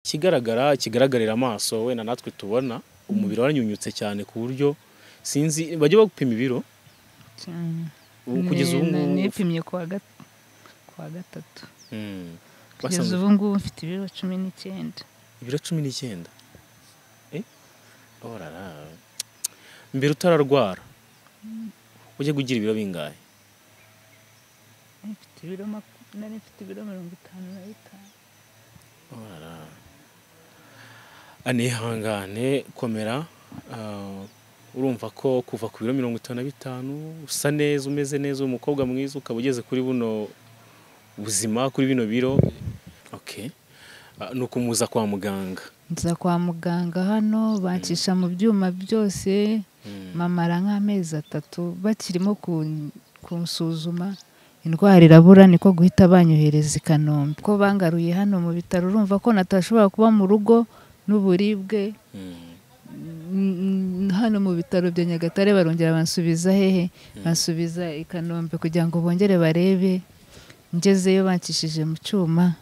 Ikigaragara kigaragarira amaso wenda natwe tubona umubiri waranyunyutse cyane ku buryo sinzi bajya bagupima ibiro ubu kugeza ubu ngubu nipimye kuwa gatatu. Kugeza ubu ngubu mfite ibiro 19. Ibiro 19? Oh la la. Mbere utararwara ujye kugira ibiro bingahe? Mfite ibiro nari mfite ibiro 55. Oh la la. Anihangane komera, urumva ko kuva ku biro 55 usa neza umeze neza umukobwa mwiza ukaba ugeze kuri buno buzima kuri bino biro. Okay, nuko muza kwa muganga. Nza kwa muganga hano bancisha mu byuma byose, mamara nk'amezi 3 bakirimo kunsuzuma indwara irabura, niko guhita banyohereza i Kanombe. Ko bangaruye hano mu bitaro urumva ko natashobora kuba mu rugo n'uburibwe. Hano mu bitaro bya Nyagatare barongera bansubiza hehe? Bansubiza i Kanombe kugira ngo bongere barebe. Ngezeyo bancishije mu cyuma,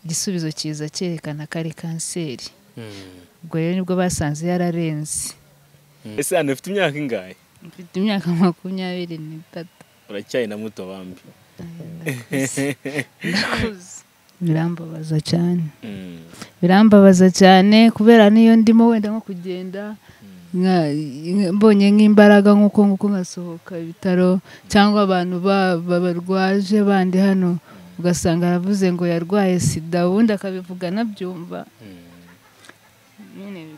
igisubizo cyiza cyerekana ko ari kanseri. Ubwo rero nibwo basanze yararenze. Ese hano ufite imyaka ingahe? Mfite imyaka 23. Uracyari na muto bambi. Ndakuze. Birambabaza cyane. Birambabaza cyane kubera niyo ndimo wenda nko kugenda mbonye nk'imbaraga nkuko nguko ngasohoka ibitaro cyangwa abantu babarwaje bandi hano ugasanga aravuze ngo yarwaye sida ubundi akabivuga nabyumva. Nyine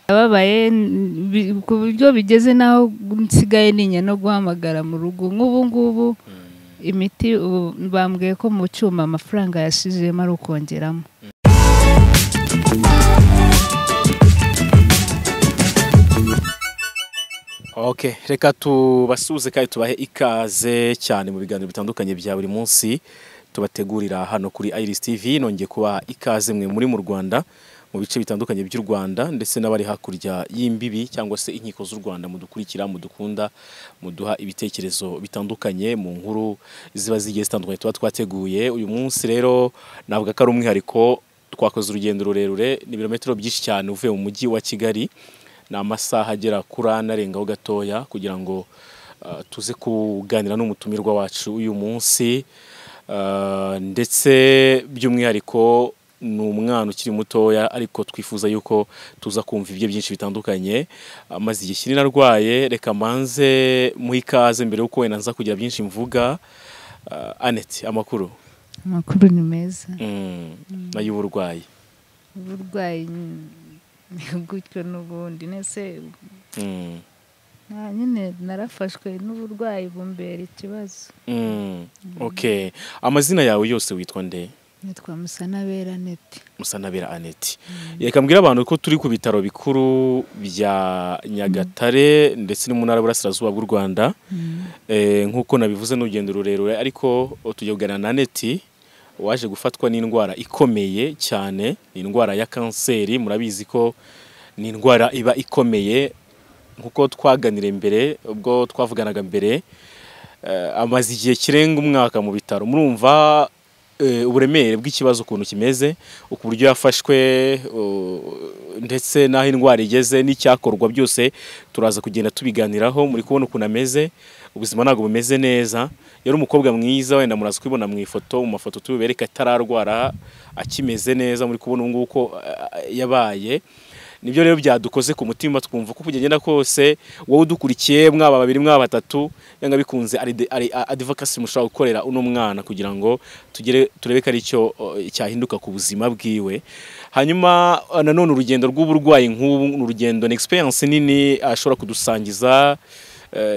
ababaye ku buryo bigeze naho nsigaye ninya no guhamagara mu rugo. Nk'ubu ngubu imiti bambwiye ko mu cyuma amafaranga yashizemo ari ukongeramo. Okay, reka tubasuze kandi tubahe ikaze cyane mu biganiro bitandukanye bya buri munsi tubategurira hano kuri Iris TV. Nongeye kuba ikaze mwe muri mu Rwanda mu bice bitandukanye by'u Rwanda ndetse n'abari hakurya y'imbibi cyangwa se inkiko z'u Rwanda, mudukurikira, mudukunda, muduha ibitekerezo bitandukanye mu nkuru ziba zigiye zitandukanye tuba twateguye. Uyu munsi rero navuga ko ari umwihariko, twakoze urugendo rurerure ni ibirometero byinshi cyane uvuye mu mujyi wa Kigali, ni amasaha agera kuri ane arengaho gatoya kugira ngo tuze kuganira n'umutumirwa wacu uyu munsi. Ndetse by'umwihariko ni umwana ukiri mutoya ariko twifuza yuko tuza kumva ibyo byinshi bitandukanye. Amaze igihe kinini arwaye, reka manze muhe ikaze mbere yuko wenda nza kugira byinshi mvuga. Annette, amakuru? Amakuru ni meza. Nayo uburwayi? Uburwayi gutyo n'ubundi nese nyine narafashwe n'uburwayi bumbera ikibazo. Okay, amazina yawe yose witwa nde? Nitwa Musanabera Annette. Musanabera Annette. Reka mbwira abantu ko turi ku bitaro bikuru bya Nyagatare ndetse no mu ntara y'Uburasirazuba bw'u Rwanda. Nkuko nabivuze n'urugendo rurerure ariko tugiye kuganira na Annette waje gufatwa n'indwara ikomeye cyane, ni indwara ya kanseri. Murabizi ko ni indwara iba ikomeye nkuko twaganire mbere ubwo twavuganaga mbere. Amaze igihe kirenga umwaka mu bitaro. Murumva uburemere bw'ikibazo ukuntu kimeze, uburyo yafashwe ndetse n'aho indwara igeze n'icyakorwa byose turaza kugenda tubiganiraho. Muri kubona ukuntu ameze, ubuzima ntabwo bumeze neza. Yari umukobwa mwiza, wenda muraza kubibona mu ifoto, mu mafoto tubereka atararwara akimeze neza, muri kubona ubu ngubu ko yabaye. Nibyo rero byadukoze ku mutima twumva ko kugenda kose wowe udukurikiye mwaba babiri mwaba batatu yanga bikunze ari advocacy mushobora gukorera uno mwana kugira ngo tugere turebe ko ari cyo cyahinduka ku buzima bwiwe. Hanyuma nanone urugendo rw'uburwayi nk'ubu ni urugendo, ni experience nini ashobora kudusangiza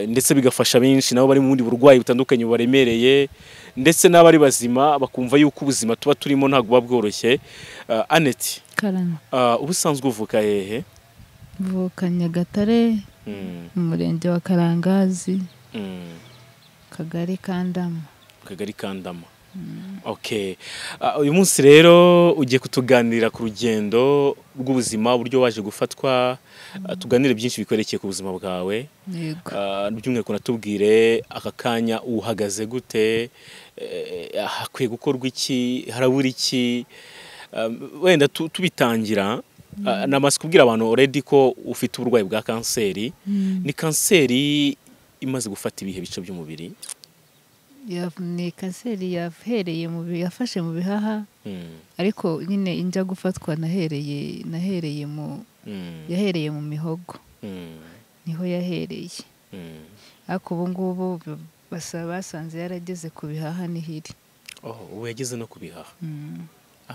ndetse bigafasha benshi nabo bari mu bundi burwayi butandukanye bubaremereye ndetse n'abari bazima bakumva yuko ubuzima tuba turimo ntabwo buba bworoshye. Annette, ubusanzwe uvuka hehe? Mvuka Nyagatare, mu murenge wa Karangazi, Kagari Kandama. Kagari Kandama. Okay. Uyu munsi rero ugiye kutuganirira ku rugendo rw'ubuzima, uburyo waje gufatwa, tuganire byinshi bikwerekeye ku buzima bwawe. Yego. By'umwihariko natubwire aka kanya uhagaze gute, hakwiye gukorwa iki, harabura iki, Wenda tubitangira namaze kubwira abantu already ko ufite uburwayi bwa kanseri. Ni kanseri imaze gufata ibihe bice by'umubiri? Ni kanseri yahereye mu yafashe mu bihaha, ariko nyine injya gufatwa nahereye mu yahereye mu mihogo, niho yahereye. Ariko ubu ngubu basanze yarageze ku bihaha nihiri. Ubu yageze no ku bihaha.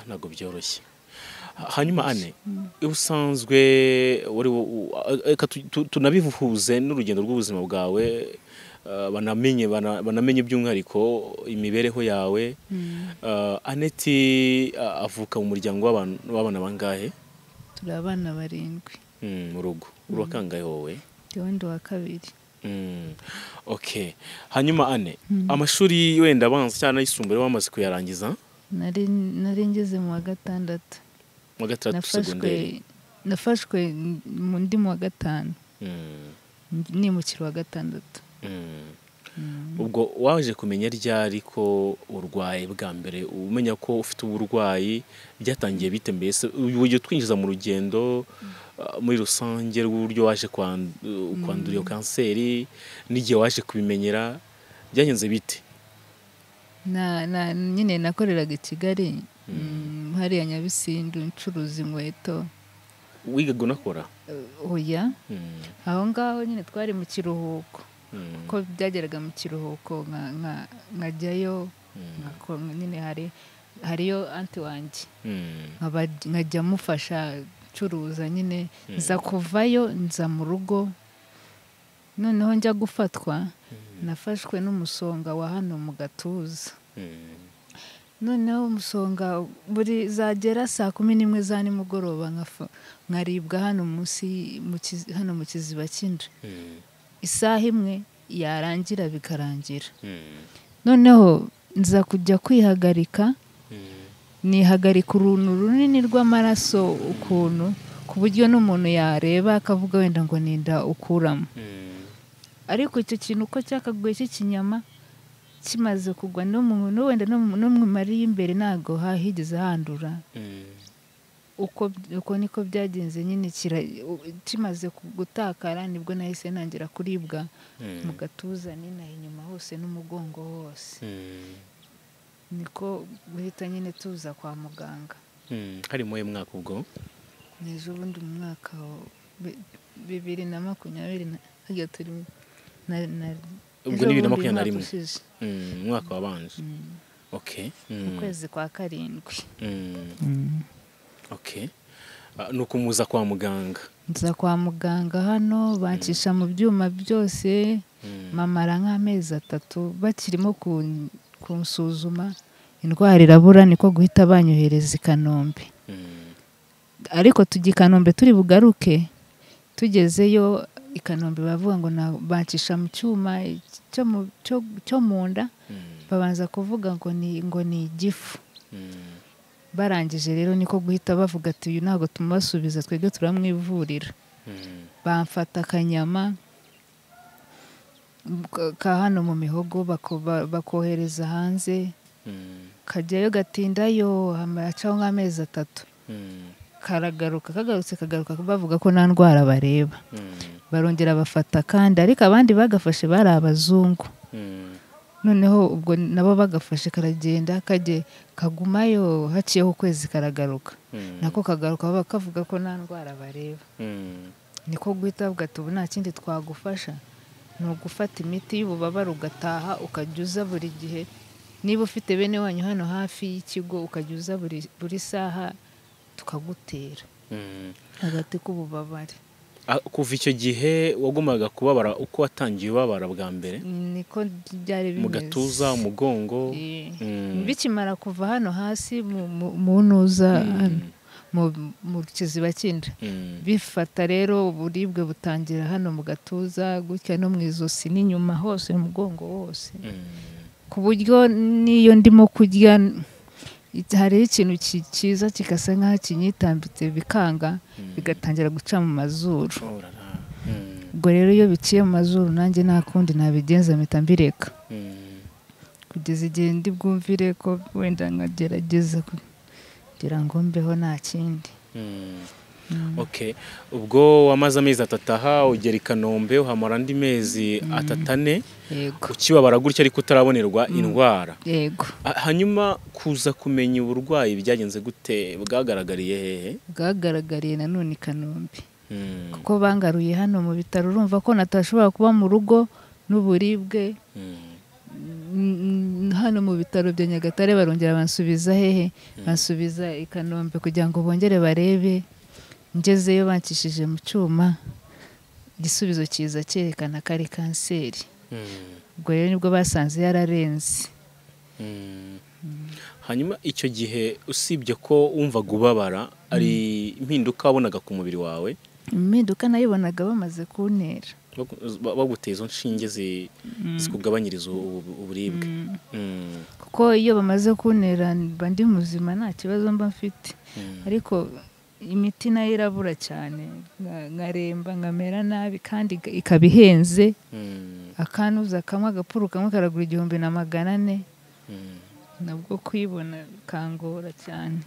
Ntabwo byoroshye. Hanyuma Anne, ubusanzwe reka tunabihuze n'urugendo rw'ubuzima bwawe, banamenye by'umwihariko imibereho yawe. Annette avuka mu muryango w'abana bangahe? Turi abana 7. Mu rugo uri kangahe wowe? Ndi wa kabiri. Okay. Hanyuma Anne, amashuri wenda abanza cyane ayisumbuye wamaze kuyarangiza? Nari ngeze mu wa gatandatu. Mu gatandatu segonderi. Nafashwe ndi mu wa gatanu. Nimukira wa gatandatu. Ubwo waje kumenya ryari ko urwaye bwa mbere, umenya ko ufite uburwayi byatangiye bite mbese? Uburyo twinjiza mu rugendo muri rusange rw'uburyo waje kwandura iyo kanseri n'igihe waje kubimenyera byagenze bite? Na nyine nakoreraga i Kigali, hariya Nyabisindu, ncuruza inkweto. Wigaga unakora? Oya. Aho ngaho nyine twari mu kiruhuko. Ko byageraga mu kiruhuko nkajyayo, nyine hariyo anti wanjye, nkajya mufasha ncuruza nyine. Nza kuvayo nza mu rugo, noneho njya gufatwa nafashwe n'umusonga wa hano mu gatuza. Noneho umusonga buri zagera saa 11 za nimugoroba nkaribwa hano munsi hano mu kiziba cy'inda. Isaha imwe yarangira bikarangira. Noneho nza kujya kwihagarika, nihagarika uruntu runini rw'amaraso ukuntu, ku buryo n'umuntu yareba akavuga wenda ngo ninda ukuramo. Ariko icyo kintu uko cyakaguye cy'ikinyama kimaze kugwa no mu wenda no mu mari y'imbere ntago hahigeze handura. Uko niko byagenze nyine, kimaze gutakara nibwo nahise ntangira kuribwa mu gatuza ninaha inyuma hose n'umugongo hose. Niko guhita nyine tuza kwa muganga. Hari mu mwaka ubwo? Nejo bundi mu mwaka 2020 hajya turi na ubwo ni 2021. Umwaka wabanje. Okay. Mu kwezi kwa 7. Okay. Nuko muza kwa muganga? Nza kwa muganga hano bancisha mu byuma byose, mamara nk'amezi 3 bakirimo kunsuzuma, indwara irabura, niko guhita banyohereza i Kanombe. Ariko tujya i Kanombe turi bugaruke, tugezeyo i Kanombe bavuga ngo bancisha mu cyuma cyo mu nda, babanza kuvuga ngo ni igifu. Barangije rero niko guhita bavuga ati uyu ntago tumubasubiza twebwe turamwivurira. Bamfata akanyama ka hano mu mihogo bakohereza hanze, kajyayo gatindayo hacaho nk'amezi 3. Karagaruka, kagarutse kagaruka bavuga ko nta ndwara bareba. Barongera bafata kandi, ariko abandi bagafashe bari abazungu. Noneho ubwo nabo bagafashe karagenda kajye kagumayo, haciyeho ukwezi karagaruka. Nako kagaruka bakavuga ko nta ndwara bareba. Niko guhita bavuga ati ubu nta kindi twagufasha, ni ugufata imiti y'ububabare ugataha ukajya uza buri gihe, niba ufite bene wanyu hano hafi y'ikigo ukajya uza buri saha tukagutera agati k'ububabare. Kuva icyo gihe wagumaga kubabara uko watangiye ubabara bwa mbere? Niko byari bimeze. Mu gatuza, umugongo. Bikimara kuva hano hasi mu ntuza hano mu kiziba cy'inda, bifata rero uburibwe butangira hano mu gatuza gutya no mu izosi n'inyuma hose umugongo wose, ku buryo n'iyo ndimo kurya hari ikintu cyiza kigasa nkaho kinyitambitse bikanga, bigatangira guca mu mazuru. Ubwo rero iyo biciye mu mazuru nanjye nta kundi nabigenza mpita mbireka, kugeza igihe ndi bwumvire ko wenda nkagerageza Kugira ngo mbeho nta kindi. Okay, ubwo wamaze amezi 3 aha, ugera i Kanombe uhamara andi mezi 3 4. Yego. Ukibabara gutya ariko utarabonerwa indwara. Yego. Hanyuma kuza kumenya uburwayi byagenze gute, bwagaragariye hehe? Bwagaragariye nanone i Kanombe. Kuko bangaruye hano mu bitaro, urumva ko natashobora kuba mu rugo n'uburibwe. Hano mu bitaro bya Nyagatare barongera bansubiza hehe? Bansubiza i Kanombe kugira ngo bongere barebe. Ngezeyo bancishije mu cyuma, igisubizo kiza cyerekana ko ari kanseri. Ubwo rero nibwo basanze yararenze. Hanyuma icyo gihe usibye ko wumvaga ubabara, ari impinduka wabonaga ku mubiri wawe? Impinduka nayibonaga bamaze kuntera, baguteye izo nshinge zikugabanyiriza uburibwe. Kuko iyo bamaze kuntera mba ndi muzima, nta kibazo mba mfite. Ariko imiti nayo irabura cyane, nkaremba nkamera nabi, kandi ikaba ihenze. Akanuza kamwe, agapuru kamwe karagura 1400. Nabwo kuyibona kangora cyane.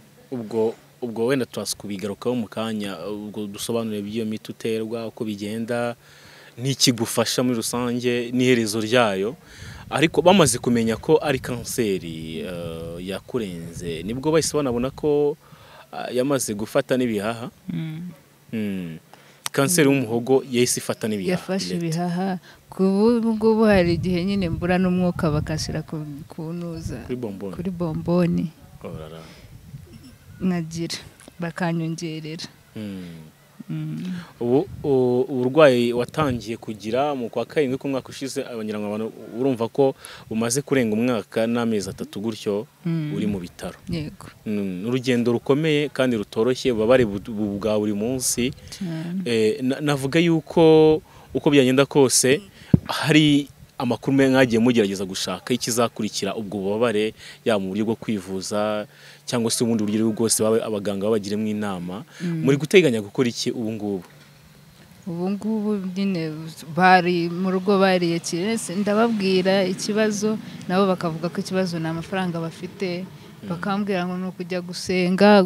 Ubwo wenda twasukubigarukaho mu kanya, ubwo dusobanure by'iyo miti uterwa, uko bigenda, n'ikigufasha muri rusange n'iherezo ryayo. Ariko bamaze kumenya ko ari kanseri yakurenze, nibwo bahise banabona ko yamaze gufata n'ibihaha. Kanseri y'umuhogo yahise ifata n'ibihaha. Yafashe ibihaha. Kubu ngubu hari igihe nyine mbura n'umwuka bakashyira kunuza kuri bomboni, nkagira bakanyongerera. Ubu uburwayi watangiye kugira mu kwa 7 k'umwaka ushize, abanyarwanda abantu urumva ko umaze kurenga umwaka n'amezi 3 gutyo uri mu bitaro. Yego. Urugendo rukomeye kandi rutoroshye, ububabare bwa buri munsi. Navuga yuko uko byagenda kose hari amakuru mwagiye mugerageza gushaka ikizakurikira ubwo bubabare, yaba mu buryo bwo kwivuza cyangwa se ubundi buryo bwose abaganga babagiremo inama. Muri guteganya gukora iki ubu ngubu? Ubu ngubu nyine bari mu rugo bariye kirese, ndababwira ikibazo nabo bakavuga ko ikibazo ni amafaranga bafite, bakambwira ngo ni ukujya gusenga.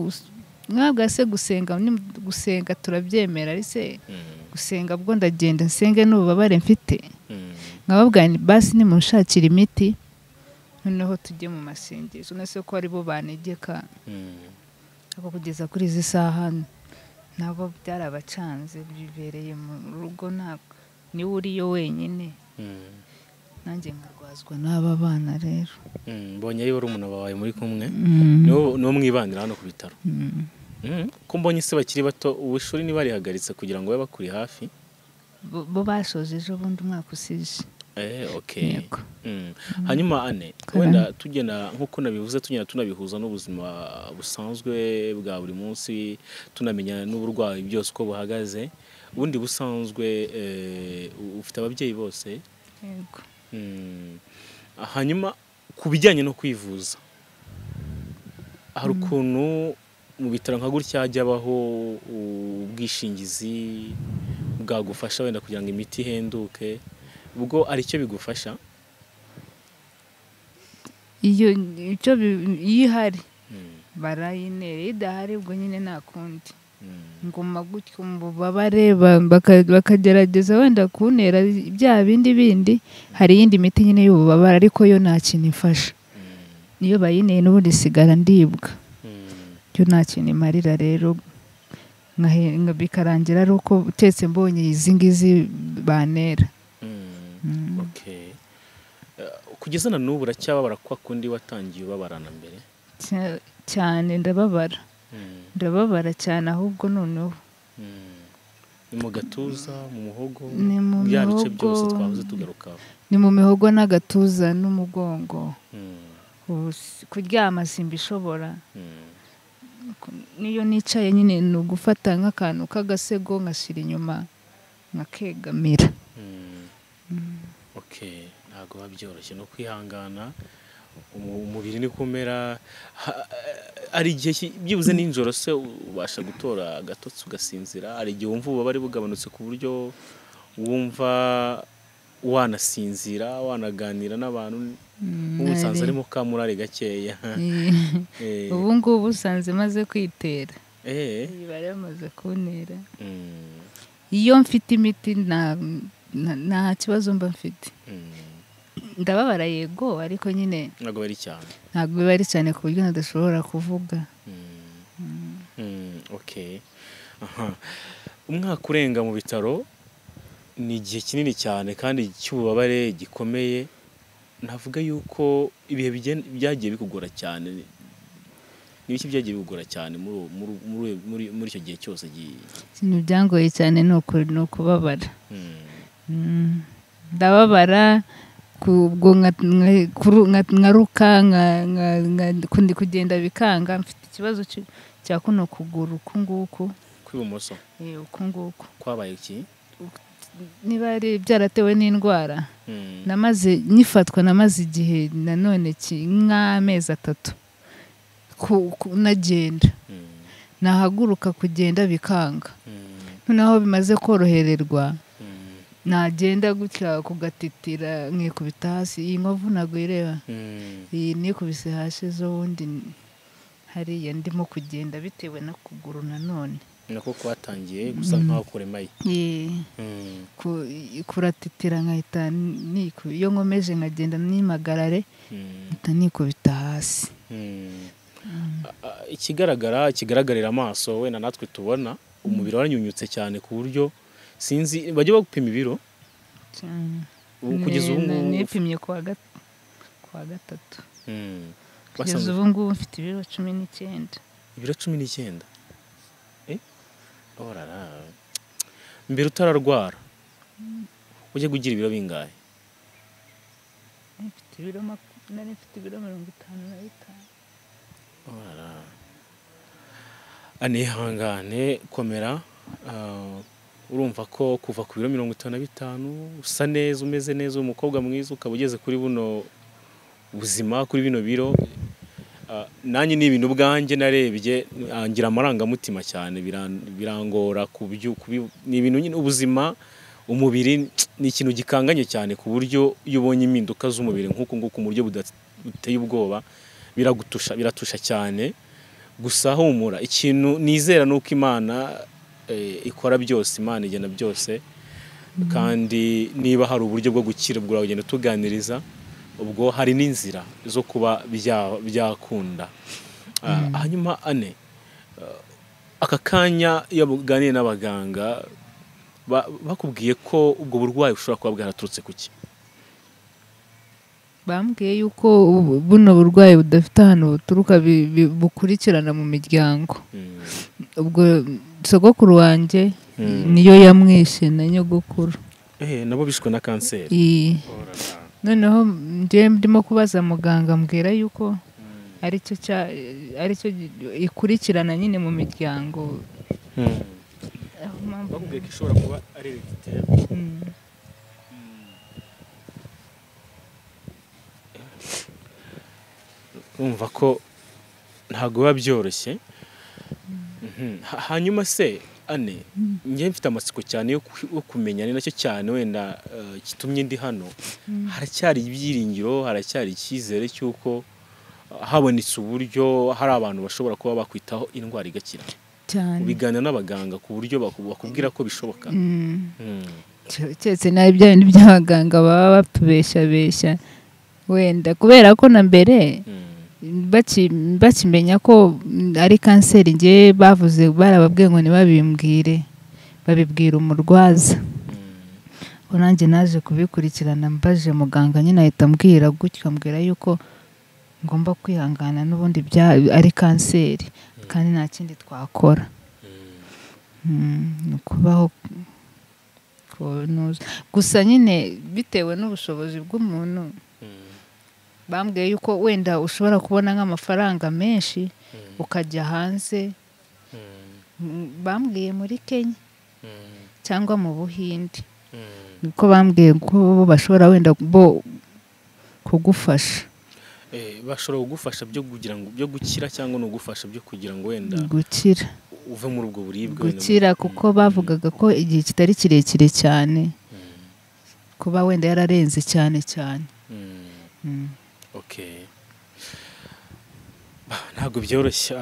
Mwabwa se gusenga, gusenga turabyemera, ari se gusenga bwo ndagenda nsenge n'ububabare mfite. Nkababwira nti basi nimunshakira imiti noneho tujye mu masengesho, nase ko ari bo banegeka. Ako kugeza kuri izi saha nabo byarabacanze, bibereye mu rugo, ntabwo niwe uriyo wenyine. Nanjye nkarwazwa n'aba bana rero. Mbonye ari barumuna bawe muri kumwe, niwo mwibanira hano ku bitaro. Ko mbonye se bakiri bato, ubushuri nibarihagaritse kugira ngo babe bakuri hafi? Bo basoje ejo bundi umwaka usije. Okay. Hanyuma Anne, wenda tugenda nkuko nabivuze, tugenda tunabihuza n'ubuzima busanzwe bwa buri munsi, tunamenya n'uburwayi byose uko buhagaze. Ubundi busanzwe ufite ababyeyi bose? Yego. Hanyuma ku bijyanye no kwivuza, hari ukuntu mu bitaro nka gutya hajya habaho ubwishingizi bwagufasha wenda kugira ngo imiti ihenduke, ubwo ari cyo bigufasha? Iyo ihari barayinera, idahari ubwo nyine nta kundi. Nguma gutyo mu bubabare, bakagerageza wenda kuntera bya bindi bindi. Hari iyindi miti nyine y'ububabare ariko yo nta kintu ifasha. Niyo bayineye n'ubundi sigara ndibwa, yo nta kintu imarira rero, bikarangira ari uko utetse mbonye izi ngizi bantera. Okay. Kugeza na n'ubu uracyababara kwa kundi watangiye ubabarana mbere? Cyane ndababara. Ndababara cyane ahubwo noneho. Ni mu gatuza, mu muhogo, bya bice byose twavuze tugarukaho. Ni mu mihogo n'agatuza n'umugongo. Kuryama simbishobora. Niyo nicaye nyine ni ugufata nk'akantu k'agasego nkashyira inyuma nkakegamira. Okay, ntabwo biba byoroshye no kwihangana, umubiri ni kumera. Ari igihe byibuze nijoro se ubasha gutora agatotsi ugasinzira? Ari igihe wumva ububabare bugabanutse ku buryo wumva Wanasinzira, wanaganira n'abantu, ubu usanze arimo kamurare gakeya. Ubu ngubu usanze maze kwitera. Bari bamaze kuntera. Iyo mfite imiti nta kibazo mba mfite. Ndababara yego, ariko nyine ntabwo bari cyane, ntabwo biba ari cyane ku buryo nadashobora kuvuga. Okay. Aha. Umwaka urenga mu bitaro ni igihe kinini cyane kandi cy'ububabare gikomeye. Navuga yuko ibihe byagiye bikugora cyane. Ni ibiki byagiye bikugora cyane muri icyo gihe cyose? Ikintu byangoye cyane ni ukubabara. Ndababara nkaruka, kugenda bikanga. Mfite ikibazo cya kuno kuguru uku nguku kw'ibumoso. Uku nguku kwabaye iki? Niba ari byaratewe n'indwara. Namaze nyifatwa, namaze igihe nanone nk'amezi 3 nagenda, nahaguruka kugenda bikanga. Noneho bimaze korohererwa, nagenda gutya kugatitira nkikubita hasi. Iyi nkovu ntabwo ireba, iyi nikubise hasi ejo bundi hariya ndimo kugenda bitewe no kuguru nanone nako kwatangiye gusa nkaho kuremaye. Kuratitira nkahita iyo nkomeje nkagenda nimagarare mpita nikubita hasi. Ikigaragara kigaragarira amaso wenda natwe tubona umubiri waranyunyutse cyane ku buryo sinzi bajya bagupima ibiro kugeza ubu ngubu. Nipimye kuwa gatatu. Kugeza ubu ngubu mfite ibiro 19. Ibiro 19? Mbere utararwara ujya kugira ibiro bingahe? Nari mfite ibiro 55. Anihangane, komera. Urumva ko kuva ku biro 55 usa neza, umeze neza, umukobwa mwiza, ukaba ugeze kuri buno buzima, kuri bino biro. Nanjye ni ibintu bwanjye narebye ngira amarangamutima cyane, birangora ni ibintu nyine ubuzima, umubiri ni ikintu gikanganye cyane ku buryo iyo ubonye impinduka z'umubiri nk'uku nguku mu buryo buteye ubwoba biragutusha, biratusha cyane. Gusa humura, ikintu nizera nuko Imana ikora byose, Imana igena byose, kandi niba hari uburyo bwo gukira ubwo uragenda tuganiriza, ubwo hari n'inzira zo kuba byakunda. Hanyuma Ane, aka kanya iyo uganiriye n'abaganga bakubwiye ko ubwo burwayi bushobora kuba bwaraturutse kuki? Bambwiye yuko buno burwayi budafite ahantu buturuka, bukurikirana mu miryango. Ubwo sogokuru wanjye niyo yamwishe na nyogokuru. Nabo bishwe na kanseri. Noneho njye ndimo kubaza muganga ambwira yuko aricyo ikurikirana nyine mu miryango. Bakubwiye ko ishobora kuba ari hereditaire. Urumva ko ntabwo biba byoroshye. Hanyuma se Ane, njye mfite amatsiko cyane yo kumenya, ni nacyo cyane wenda kitumye ndi hano. Haracyari ibyiringiro, haracyari icyizere cy'uko habonetse uburyo hari abantu bashobora kuba bakwitaho indwara igakira cyane. Ubiganira n'abaganga ku buryo bakubwira ko bishoboka. Keretse nabi bya bindi by'abaganga baba batubeshabesha wenda, kubera ko na mbere bakimenya ko ari kanseri nge bavuze, barababwiye ngo ntibabimbwire, babibwira umurwaza. Nanjye naje kubikurikirana mbaje muganga nyine ahita ambwira gutyo, ambwira yuko ngomba kwihangana n'ubundi ari kanseri kandi nta kindi twakora. Ni ukubaho gusa nyine bitewe n'ubushobozi bw'umuntu. Bambwiye yuko wenda ushobora kubona nk'amafaranga menshi ukajya hanze. Bambwiye muri Kenya cyangwa mu Buhinde, niko bambwiye ko bashobora wenda bo kugufasha. Bashobora kugufasha byo kugira ngo byo gukira, cyangwa no gufasha byo kugira ngo wenda gukira uve muri ubwo buribwe gukira, kuko bavugaga ko igihe kitari kirekire cyane. kuba wenda yararenze cyane cyane. Okay. Ntabwo byoroshye.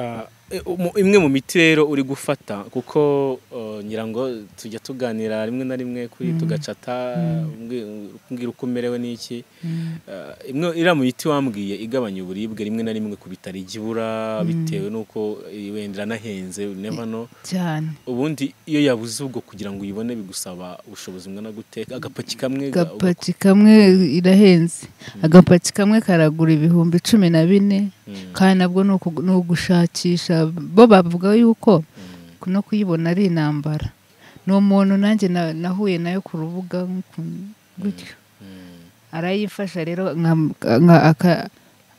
Imwe mu miti rero uri gufata, kuko ngira ngo tujya tuganira rimwe na rimwe kuri tugacata, umbwira uko umerewe n'iki. Imwe iriya mu miti wambwiye igabanya uburibwe rimwe na rimwe ku bitaro ijya ibura bitewe n'uko wenda iranahenze, never know. Cyane. Ubundi iyo yabuze ubwo kugira ngo uyibone bigusaba ubushobozi bungana gute? Agapaki kamwe Agapaki kamwe irahenze. Agapaki kamwe karagura 14,000, kandi nabwo ni ugushakisha. Bo bavuga yuko no kuyibona ari intambara. Ni umuntu nanjye nahuye nayo ku rubuga gutyo, arayifasha rero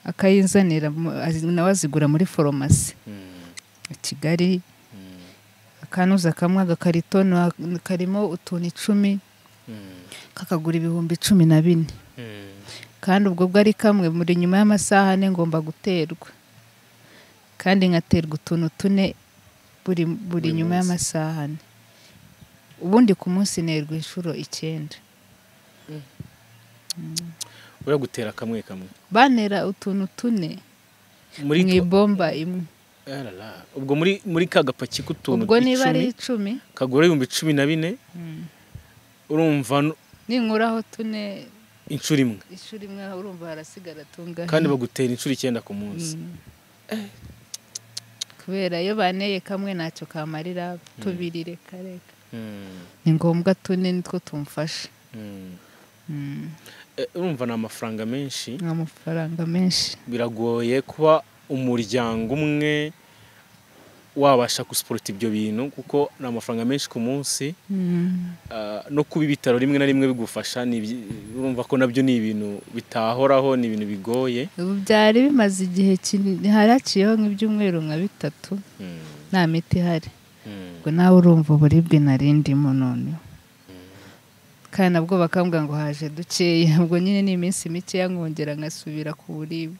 akayinzanira, nawe azigura muri farumasi i Kigali. Akanuza kamwe agakarito karimo utuntu 10, kakagura 14,000. Kandi ubwo bwo ari kamwe, muri nyuma y'amasaha 4 ngomba guterwa, kandi nkaterwa utuntu 4 buri nyuma y'amasaha 4. Ubundi ku munsi nerwa inshuro 9. Uragutera kamwe kamwe? Banera utuntu 4 mu ibomba imwe. Ubwo muri ka gapaki k'utuntu ubwo niba ari 10 kagura 14,000, urumva ninkuraho 4 inshuro imwe, inshuro imwe urumva harasigara tungahe, kandi bagutera inshuro 9 ku munsi. Kubera iyo baneye kamwe ntacyo kamarira, tubiri reka reka. Ni ngombwa 4 nitwo tumfasha. Urumva ni amafaranga menshi. Ni amafaranga menshi. Biragoye kuba umuryango umwe wabasha gusuporta ibyo bintu, kuko ni amafaranga menshi ku munsi. No kuba ibitaro rimwe na rimwe bigufasha, urumva ko nabyo ni ibintu bitahoraho, ni ibintu bigoye. Ubu byari bimaze igihe kinini, haraciyeho nk'ibyumweru nka 3 nta miti ihari. Ubwo nawe urumva uburibwe nari ndimo noneho. Kandi nabwo bakambwira ngo haje dukeya, ubwo nyine ni iminsi mikeya nkongera ngasubira ku buribwe.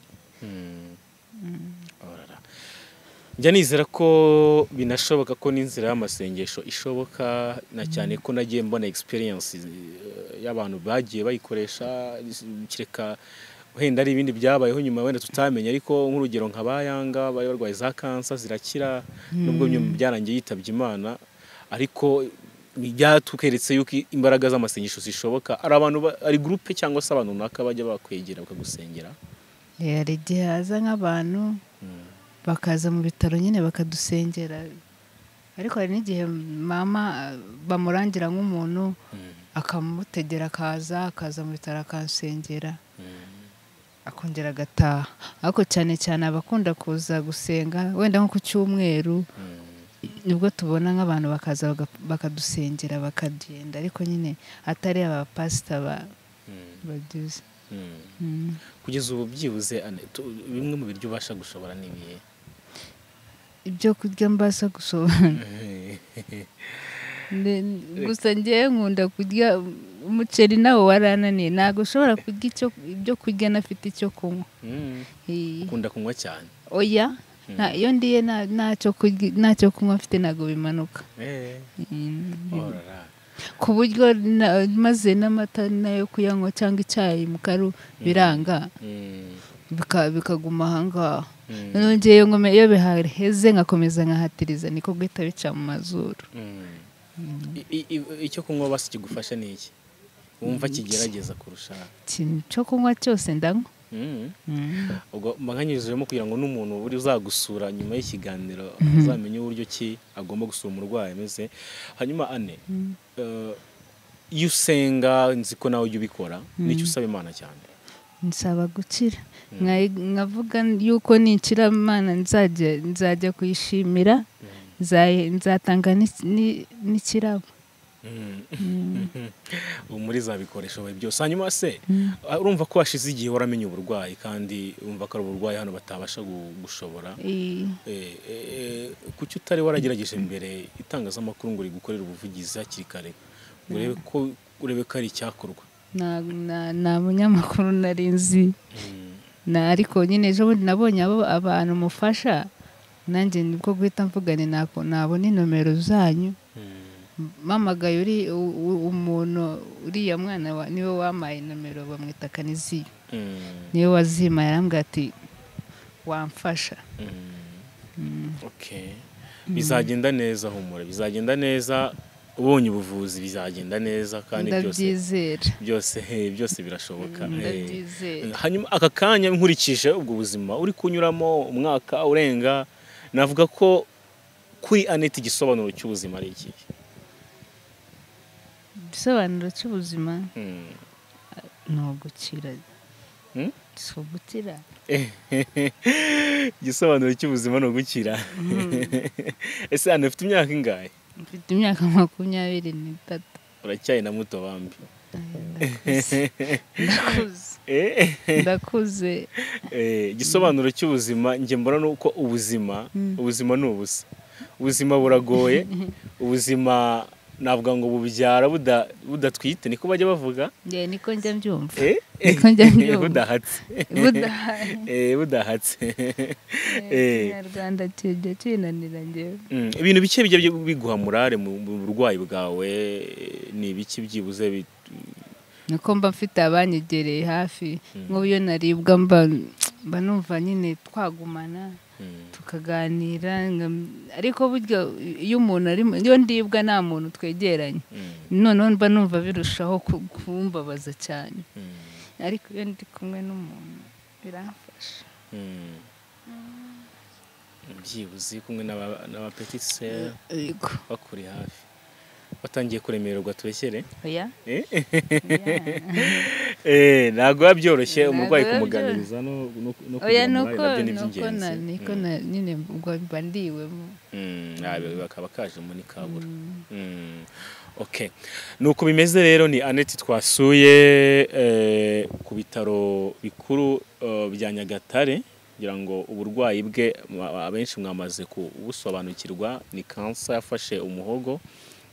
Njya nizera ko binashoboka ko n'inzira y'amasengesho ishoboka, na cyane ko nagiye mbona experience y'abantu bagiye bayikoresha, kireka wenda ari ibindi byabayeho nyuma wenda tutamenya, ariko nk'urugero nka bayanga bari barwaye za kansa zirakira, nubwo nyuma byarangiye yitabye Imana, ariko byatukeretse yuko imbaraga z'amasengesho zishoboka. Ari abantu ari groupe cyangwa se abantu runaka bajya bakwegera bakagusengera? Hari igihe haza nk'abantu bakaza mu bitaro nyine bakadusengera, ariko hari n'igihe mama bamurangira nk'umuntu akamutegera akaza mu bitaro akansengera, akongera agataha. Ariko cyane cyane abakunda kuza gusenga wenda nko ku cyumweru, nibwo tubona nk'abantu bakaza bakadusengera bakagenda, ariko nyine atari abapasita bagize. Kugeza ubu byibuze bimwe mu biryo ubasha gushobora n'ibihe? Ibyo kurya mbasha gushobora gusa ngewe nkunda kurya umuceri, nawo warananiye, ntabwo ushobora kurya ibyo kurya nafite icyo kunywa. Ukunda kunywa cyane? Oya, iyo ndiye ntacyo kunywa mfite ntabwo bimanuka. Ku buryo maze n'amata nayo kuyanywa cyangwa icyayi mu karu biranga, bikaguma ahangaha. Noneho ngewe iyo biheze nkakomeza nkahatiriza, niko guhita bica mu mazuru. Icyo kunywa basi kigufasha ni iki wumva kigerageza kurusha? Ikintu cyo kunywa cyose ndanywa. Ubwo mbanganyijemo kugira ngo n'umuntu uri uzagusura nyuma y'ikiganiro azamenye uburyo ki agomba gusura umurwayi ameze. Hanyuma Anne, iyo usenga nzi ko nawe ujya ubikora, nicyo usaba Imana cyane? Nsaba gukira, nkavuga yuko nikira Imana nzajya kuyishimira, nzatanga n'ikirabo. Ubu muri za bikoresho byose. Hanyuma se urumva ko washize igihe waramenye uburwayi, kandi urumva ko ari uburwayi hano batabasha gushobora, kuki utari waragerageje mbere itangazamakuru ngo rigukorere ubuvugizi hakiri kare, ngo urebe ko ari icyakorwa? Nta munyamakuru nari nzi, ariko nyine ejo bundi nabonye abo abantu mufasha, nanjye nibwo guhita mvugane nabona inomero zanyu Mpamagaye uri umuntu uriya mwana niwe wampaye nomero, bamwita Kaniziyo, niwe wazimpaye, arambwira ati wamfasha. Okay, bizagenda neza, humura, bizagenda neza, ubonye ubuvuzi bizagenda neza kandi byose Ndabyizera. byose birashoboka. Ndabyizera. Hanyuma aka kanya nkurikije ubwo buzima uri kunyuramo umwaka urenga, navuga ko kuri Aneth igisobanuro cy'ubuzima ari iki? Igisobanuro cy'ubuzima ni ugukira. Si ugukira? Igisobanuro cy'ubuzima ni ugukira. Ese hano ufite imyaka ingahe? Mfite imyaka 23. Uracyari na muto bambi. Ndakuze, ndakuze. Igisobanuro cy'ubuzima njye mbona ni uko ubuzima ni ubusa, ubuzima buragoye, ubuzima navuga ngo bubyara budatwite, niko bajya bavuga. Njye niko njya mbyumva. Niko njya mbyumva. Budahatse. Budahatse. Ikinyarwanda kijya kinanira njyewe. Ibintu bike bijya biguha morale mu burwayi bwawe ni ibiki byibuze? Niko mba mfite abanyegereye hafi, nk'ubu iyo naribwa mba numva nyine twagumana tukaganira, ariko burya iyo umuntu ari iyo ndibwa nta muntu twegeranye, noneho mba numva birushaho kumbabaza cyane, ariko iyo ndi kumwe n'umuntu biramfasha. Byibuze kumwe n'aba petite sœur Yego. bakuri hafi, batangiye kuremererwa tubeshyere. Oya. Ntabwo biba byoroshye Ntabwo umurwayi biba kumuganiriza no Oya, kugira nuko morale nabyo ni nuko iby'ingenzi. Niko nyine ubwo mba ndiwemo. Bakaba kajemo ni kabura. Okay, nuko bimeze rero. Ni Aneth twasuye ku bitaro bikuru bya Nyagatare, kugira ngo uburwayi bwe abenshi mwamaze kubusobanukirwa, ni kansa yafashe umuhogo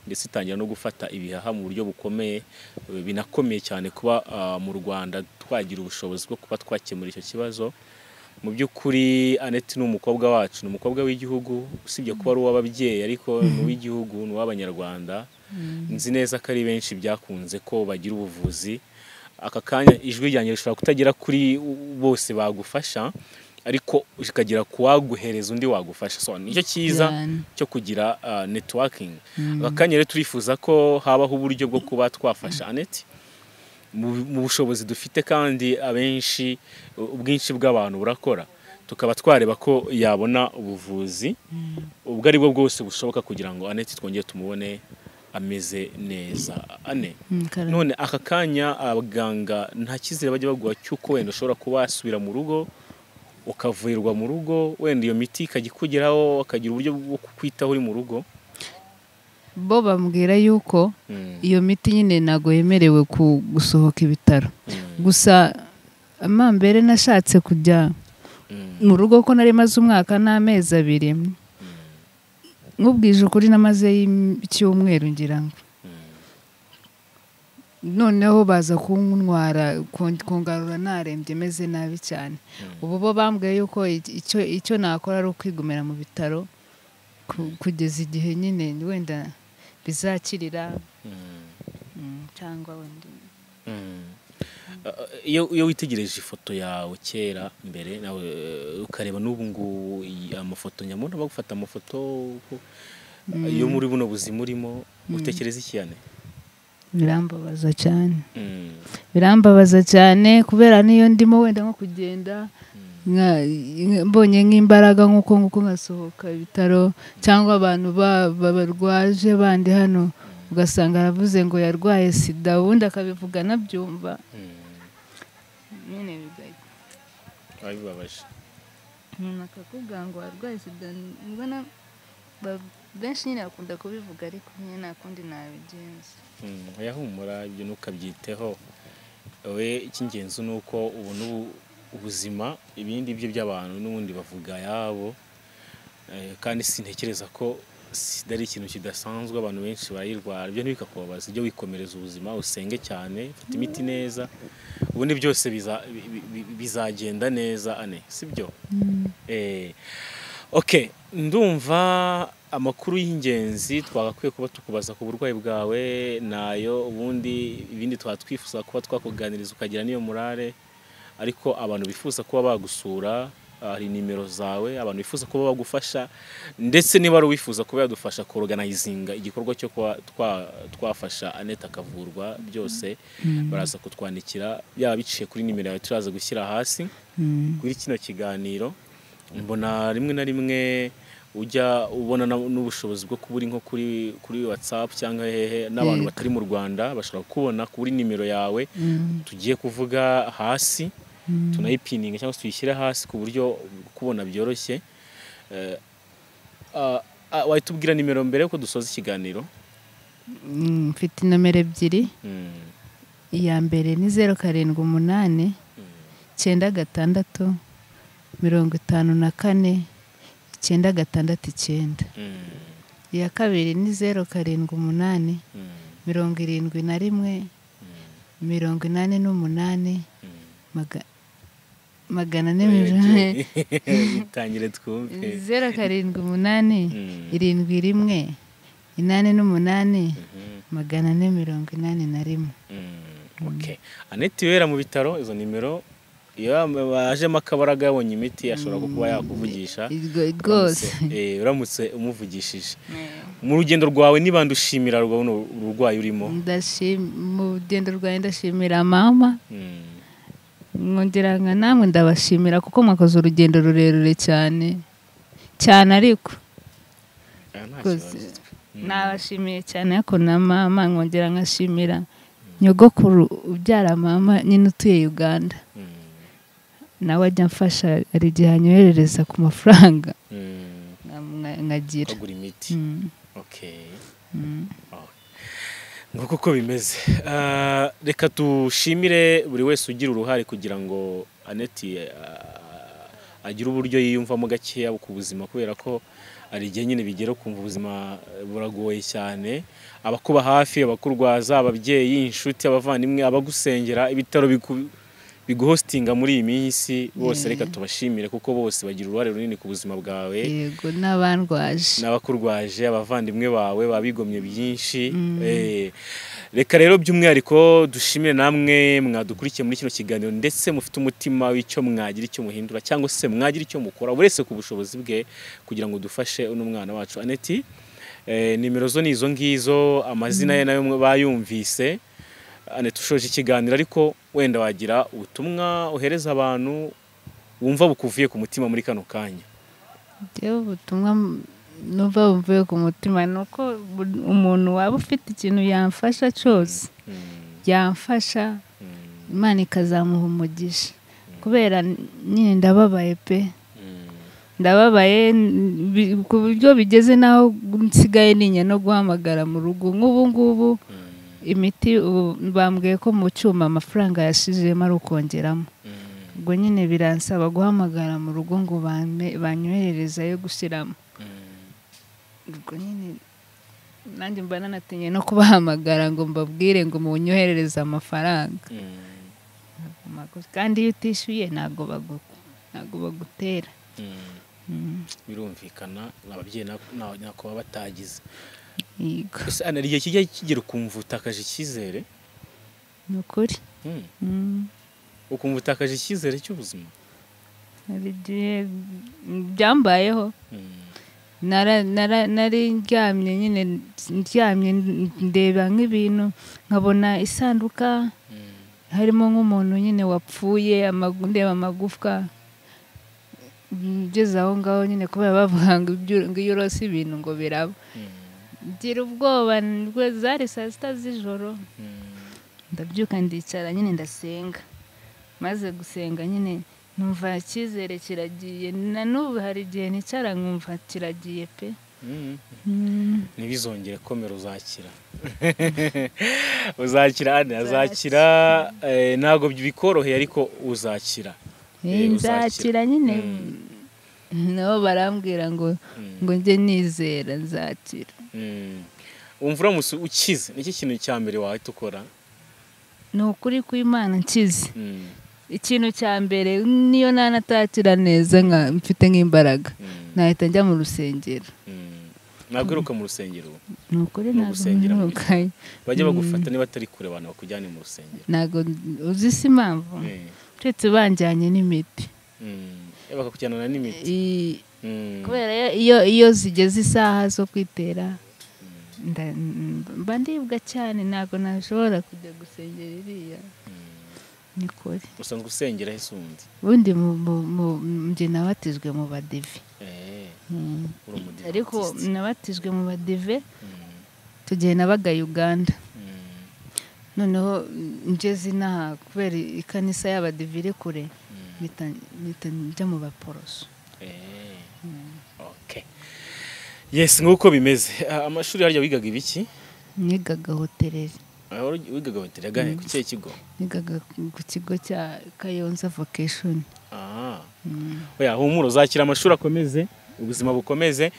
ndetse itangira no gufata ibihaha mu buryo bukomeye. Binakomeye cyane kuba mu Rwanda twagira ubushobozi bwo kuba twakemura icyo kibazo. Mu by'ukuri Aneth ni umukobwa wacu, ni umukobwa w'igihugu, usibye kuba ari uw'ababyeyi ariko ni uw'igihugu, ni uw'Abanyarwanda. Nzi neza ko ari benshi byakunze ko bagira ubuvuzi. Aka kanya ijwi ryanjye rishobora kutagera kuri bose bagufasha, ariko rikagera ku waguhereza undi wagufasha. So nicyo cyiza Cyane. cyo kugira networking. Aka kanya rero turifuza ko habaho uburyo bwo kuba twafasha Aneth mu bushobozi dufite, kandi abenshi ubwinshi bw'abantu burakora, tukaba twareba ko yabona ubuvuzi ubwo ari bwo bwose bushoboka kugira ngo Aneth twongere tumubone ameze neza. Ane, Karame. none aka kanya abaganga nta cyizere bajya baguha cy'uko wenda ushobora kuba wasubira mu rugo ukavurirwa mu rugo, wenda iyo miti ikajya ikugeraho, bakagira uburyo bwo kukwitaho uri mu rugo? Bo bambwira yuko iyo miti nyine ntabwo yemerewe gusohoka ibitaro. Gusa amambere nashatse kujya mu rugo ko nari maze umwaka n'amezi 2, nkubwije ukuri namaze icyumweru ngira ngo, noneho baza kuntwara kungarura narembye meze nabi cyane. Ubu bo bambwiye yuko icyo nakora ari ukwigumira mu bitaro kugeza igihe nyine wenda bizakirira, cyangwa wenda. Iyo witegereje ifoto yawe kera mbere nawe, ukareba n'ubu ngubu amafoto nyamuna bagufata amafoto yo muri buno buzima urimo, utekereza iki Ane? Birambabaza cyane. Birambabaza cyane kubera niyo ndimo wenda nko kugenda mbonye nk'imbaraga nk'uko nguko nkasohoka ibitaro, cyangwa abantu barwaje bandi hano ugasanga aravuze ngo yarwaye sida, ubundi akabivuga anabyumva. Nyine Bibabaje. Umuntu akakubwira ngo warwaye sida, mbona benshi nyine bakunda kubivuga, ariko nyine nta kundi nabigenza. Oya humura, ibyo ntukabyiteho. We icy'ingenzi ni uko ubona ubuzima, ibindi byo by'abantu n'ubundi bavuga yabo. Kandi sintekereza ko sida ari ikintu kidasanzwe, abantu benshi barayirwara, ibyo ntibikakubabaza, ujye wikomereza ubuzima, usenge cyane, ufate imiti neza, ubundi byose bizagenda neza Ane, sibyo? Okay. Ndumva amakuru y'ingenzi twagakwiye kuba tukubaza ku burwayi bwawe nayo, ubundi ibindi twatwifuza kuba twakuganiriza ukagira n'iyo morale, ariko abantu bifuza kuba bagusura hari nimero zawe, abantu bifuza kuba bagufasha, ndetse niba ari uwifuza kuba yadufasha kuorganizinga igikorwa cyo kuba twafasha Annette akavurwa, byose baraza kutwandikira yaba biciye kuri nimero yawe turaza gushyira hasi kuri kino kiganiro. Mbona rimwe na rimwe ujya ubona n'ubushobozi bwo kuba uri nko kuri WhatsApp cyangwa hehe n'abantu batari mu Rwanda bashobora kubona kuri nimero yawe tugiye kuvuga hasi, tunayipininga cyangwa se tuyishyire hasi ku buryo kubona byoroshye. Wahita ubwira nimero mbere yuko dusoza ikiganiro? Mfite nomero ebyiri. Iya mbere ni 078 96 54 969. Iya kabiri ni 078 71 88 400. Itangire twumve. 078 71 88 481. Okay. Annette wera mu bitaro, izo nimero iyo bajemo akabaraga yabonye imiti ashobora kuba yakuvugisha rwose. Uramutse umuvugishije mu rugendo rwawe, niba ndushimira rwabona ururwayi urimo? Mu rugendo rwawe ndashimira mama, nkongera nka namwe ndabashimira kuko mwakoze urugendo rurerure cyane cyane, ariko nabashimiye cyane ariko na mama, nkongera nkashimira nyogokuru ubyara mama nyine utuye Uganda, nawe ajya amfasha, hari igihe anyoherereza ku mafaranga nkagira kugura imiti. Okay. Nguko uko bimeze. Reka dushimire buri wese ugira uruhare kugira ngo Annette agire uburyo yiyumvamo gakeya ku buzima, kubera ko hari igihe nyine bigera kumva ubuzima buragoye cyane. Abakuba hafi, abakurwaza, ababyeyi, inshuti, abavandimwe, abagusengera, ibitaro biguhostinga muri iyi minsi bose, reka tubashimire kuko bose bagira uruhare runini ku buzima bwawe. Yego, n'abandwaje, n'abakurwaje, abavandimwe bawe babigomye byinshi. Reka rero by'umwihariko dushimire namwe mwadukurikiye muri kino kiganiro, ndetse mufite umutima w'icyo mwagira icyo muhindura cyangwa se mwagira icyo mukora uretse ku bushobozi bwe kugira ngo dufashe uno mwana wacu Annette. Nimero zo ni izo ngizo, amazina ye nayo bayumvise. Annette, ushoje ikiganiro ariko wenda wagira ubutumwa uhereza abantu wumva bukuvuye ku mutima muri kano kanya? Njyewe ubutumwa numva bumvuye ku mutima ni uko umuntu waba ufite ikintu yamfasha cyose yamfasha, Imana ikazamuha umugisha, kubera nyine ndababaye pe, ndababaye ku buryo bigeze naho nsigaye ninya no guhamagara mu rugo. Nk'ubu ngubu imiti bambwiye ko mu cyuma amafaranga yashizemo ari ukongeramo, ubwo nyine biransaba guhamagara mu rugo ngo banyoherereze ayo gushyiramo. Ubwo nyine nanjye mba nanatinye no kubahamagara ngo mbabwire ngo munyoherereze amafaranga, kandi iyo utishyuye ntabwo bagutera. Birumvikana ababyeyi nako baba batagize. Ese Anna, igihe kijya kigera ukumva utakaje icyizere? Ni ukuri. Ukumva utakaje icyizere cy'ubuzima? Hari igihe byambayeho. Nari ndyamye nyine, ndyamye ndeba nk'ibintu nkabona isanduka harimo nk'umuntu nyine wapfuye, ndeba amagufwa, ngeze aho ngaho nyine kubera bavuga ngo iyo urose ibintu ngo biraba, ngira ubwoba. Zari saa 6 z'ijoro, ndabyuka ndicara nyine ndasenga, maze gusenga nyine numva icyizere kiragiye. Na n'ubu hari igihe nicara nkumva kiragiye pe. Ntibizongere, komera, uzakira. Uzakira Anne, azakira. Ntabwo bikoroheye ariko uzakira. Nzakira nyine, nabo barambwira ngo njye nizera nzakira. Wumva uramutse ukize niki kintu cya mbere wahita ukora? Ni ukuri kw'Imana nkize. Ikintu cya mbere niyo nanatakira neza nka mfite nk'imbaraga nahita njya mu rusengero. Ntabwo uheruka mu rusengero? Ni ukuri ntabwo mperukayo. Bajya bagufata niba atari kure abantu bakujyane mu rusengero. Ntabwo uzi si impamvu, uretse banjyanye n'imiti. Bakakujyana n'imiti. Kubera iyo zigeze isaha zo kwitera mba ndibwa cyane, ntabwo nashobora kujya gusengera iriya. Ni kure. Usanzwe usengera he undi? Ubundi njye nabatijwe mu badive. Ariko nabatijwe mu badive tugiye nabaga Uganda. Noneho ngeze inaha kubera ikanisa y'abadive iri kure, mpita njya mu baporoso. Okay. Yes, nguko bimeze. Amashuri harya wigaga ibiki? Nigaga hoteleri. Wigaga hoteleri agahe ku kihe kigo? Nigaga ku kigo cya Kayonza Vocation. Oya, humura uzakira amashuri akomeze, ubuzima bukomeze.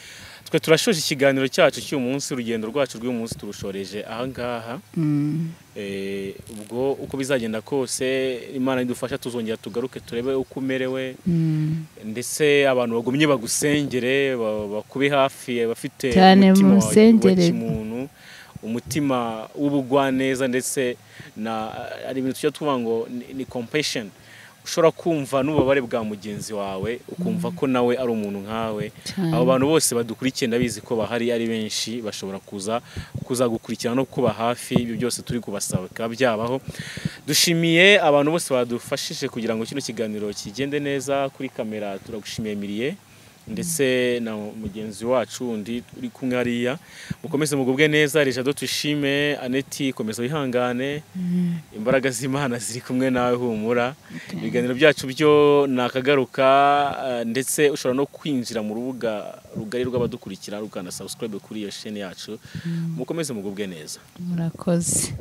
Twe turashoje ikiganiro cyacu cy'uyu munsi, urugendo rwacu rw'uyu munsi turushoreje aha ngaha. Ubwo uko bizagenda kose Imana idufasha tuzongera tugaruke turebe uko umerewe, ndetse abantu bagumye bagusengere, bakube hafi, bafite umutima wa kimuntu, umutima w'ubugwaneza, ndetse na ari ibintu tujya tuvuga ngo ni compassion. Ushobora kumva n'ububabare bwa mugenzi wawe ukumva ko nawe ari umuntu nkawe. Abo bantu bose badukurikiye ndabizi ko bahari ari benshi, bashobora kuza kuzagukurikirana no kuba hafi. Ibyo byose turi kubasaba bikaba byabaho. Dushimiye abantu bose badufashije kugira ngo kino kiganiro kigende neza. Kuri kamera turagushimiye Mirie, ndetse na mugenzi wacu undi uri kumwe hariya. Mukomeze mugubwe neza. Rejado tushime, Aneti komeza wihangane, imbaraga z'Imana ziri kumwe nawe, humura. Ibiganiro byacu byo nakagaruka, ndetse ushobora no kwinjira mu rubuga rugari rw'abadukurikira rukanda subscribe kuri iyo chaîne yacu. Mukomeze mugubwe neza. Murakoze.